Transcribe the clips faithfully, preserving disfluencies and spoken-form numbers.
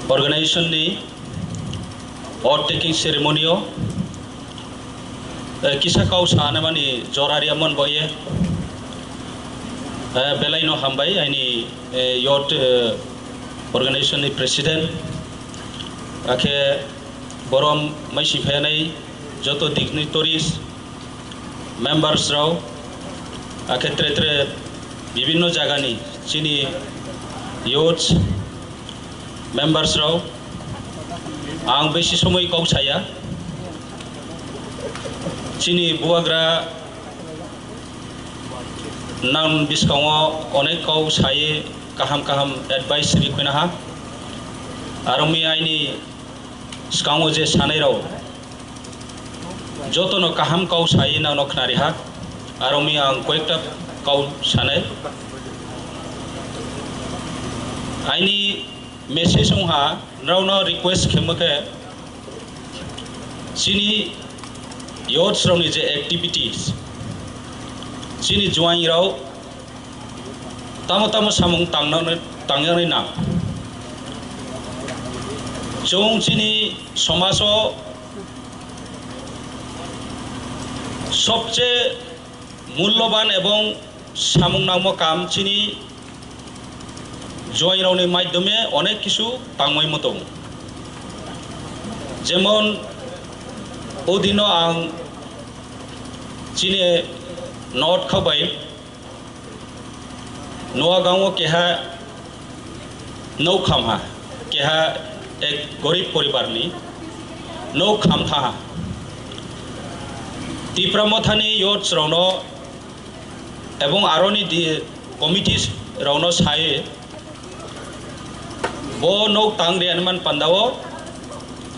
Organization ni oath taking ceremony o, eh, kisa kau sanamani jora riya mon bo ye, eh, belai no hambai aini, eh, youth, eh, organization ni president, akhe borom maisi phayanai joto dignitaries, members rao, akhe tre tre bibinno jagani chini youths, members rao, ang besi somoi kau saya. Chini bubagra nan biskango onek kau saye kaham kaham advice ri khuina ha. Aro mi aini skango je sanai rao jotono kaham kau sai nangno khnari ha. Aro mi ang koyekta kau sanai. Aini message wng ha, nrao no request khe mokhe, chini youths rao ni je activities, chini juaing rao tamo tamo samung tangnani, tangnani nang. Chwng chini somaj o sobche mulloban ebong samung nangmo kam chini juaing rao ni maidhyome onek kisu tangmai mutung. Jemon, o dino ang chini North khabai Noagang o keha nou khamha, keha ek gorib poribar ni nou khamtha ha. Tipra Motha ni youths rao no ebong aro ni di committees rao no sai bo nok tang de anuman pandao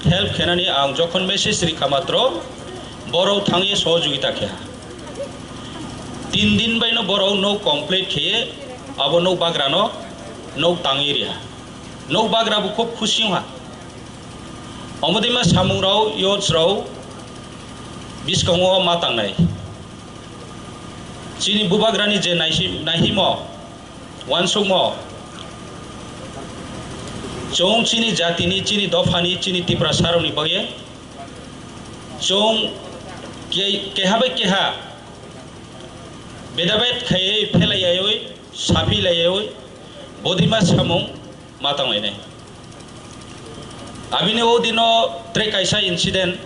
help khenani ang jokhon message rikha matro borok thangwi sohojogita kheha. Tin din baino borok nok complete kheye abo nok bagrano nok tangwi riha. Nok bagra bo khub khusi wngha. Omodima samung rao youths rao biskango ma tangnai. Chini bubagrani je naisi-, naihimo Uansukmo, chwng chini jatini, chini dophani, chini Tiprasarokni bagwi chwng ke-, keha bai keha bedabet khaiwi phelaiyawi, saphi laiyawi, bodima samung ma tanglainai. Abini o dino tre kaisa incident,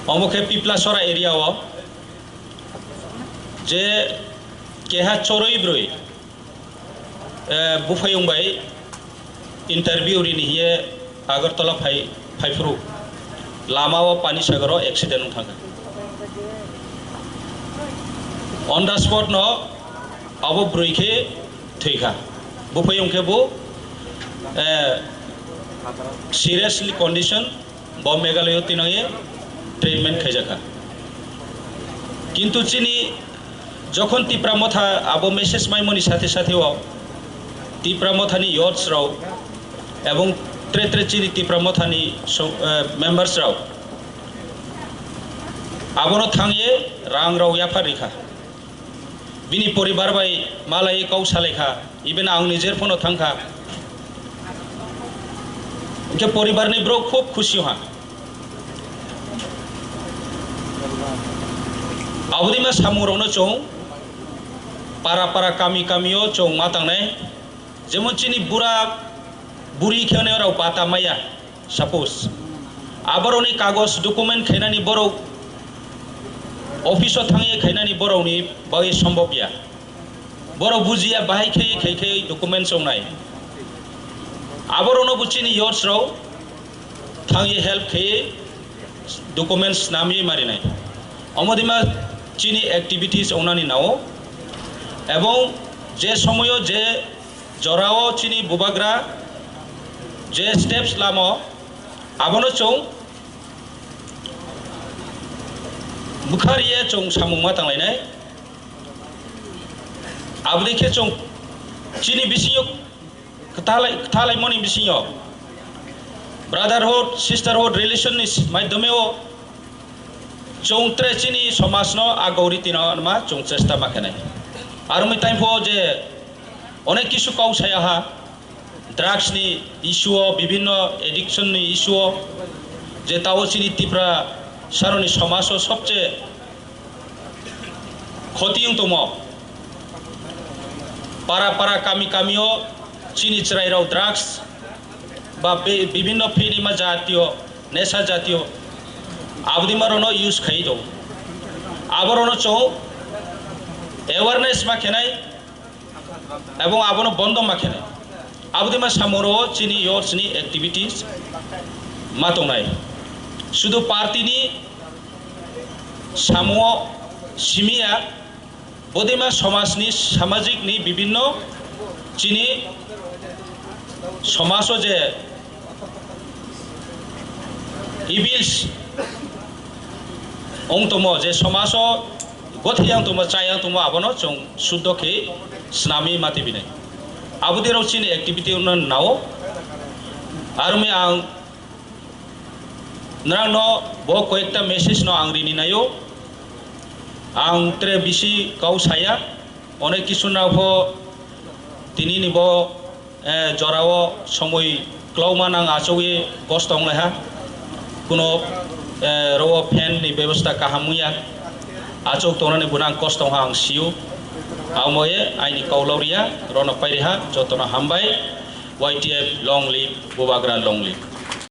omo khe Piplasora area o, je keha chorwi bwrwi, eh, buphayung bai interview rini hiye Agartala phai, phaiphuru lama o Panisagar o accident wng thangkha. On the spot no abo bwrwi khe thwikha. Buphayung khe bo, eh, seriously condition, bo Meghalaya o tinangwi treatment khaijakha. Kintu chini jokhon Tipra Motha abo message maimoni sathe sathe o Tipra Mothani youths rok ebong tre tre chini Tipra Mothani so-, eh, members rok abono thangwi rang rok yaphar rikha. Bini poribar bai malai kok salaikha, even ang nijer phono thangkha. Hwnkhe poribarni borok khub khusi ha. Abodima samungrokno chwng para para kami kamio chwng ma tangnai. Jemon chini bura buri khe rok bata maya. Suppose, aborokni kagoj document khainani borok office o thangwi khainani borokni bagwi sombobya. Borok bujiya bahai khe khai khe document songnai. Aborokno bo chini youths rok thangwi help khe documents namwi marinai. Omodima chini activities ongnani nao. Ebong je somoyo je jorao chini bubagra je steps lamo, abono chwng bwkha riye chwng samung ma tanglainai. Aboni khe chwng chini bisingo kwthalai, kwthalaimoni bisingo brotherhood, sisterhood relation ni maidhyameo chwng tre chini somajno agori tino ma chwng chesta ma khenai. Aroni time pho je onek kisu kok saya ha, drugs ni issue o, bibhinno addiction ni issue o, je tao chini Tipra saroni somaj o sobche khoti wng tongmo. Para para, kami kami o chini chwrairok drugs ba be-, bibhinno phinima jatiyo, nesa jatiyo, abodima rokno use khai tongo. Aborokno chwng awareness ma khenai, ebong abono bondo ma khenai. Abodima samoro chini yo chini activities ma tongnai. Sudu party ni samungo simiya, bodima somajni, samajikni bibhinno chini somajo je evils wng tongmo, je somajo gothi yang tongmo, chayang tongmo, abono chwng suddho khe snami mati binai. Abodiro chini activity no nao. Armi ang Nrangno bo koyekta message no ang rini naio. Ang tre bisi kau saya. Onek kisu nrao pho tini ni bo, eh, jorao somoi klauma nang achugwi kosto wnglaiha. Kuno, eh, rao fan ni bebosta kaham wngya. Achuk tongnani bo nang kosto wngha ang sio. Amo ye aini kau lauria, rono pairiha, jotono hambai. Y T F long live, Bubagra long live.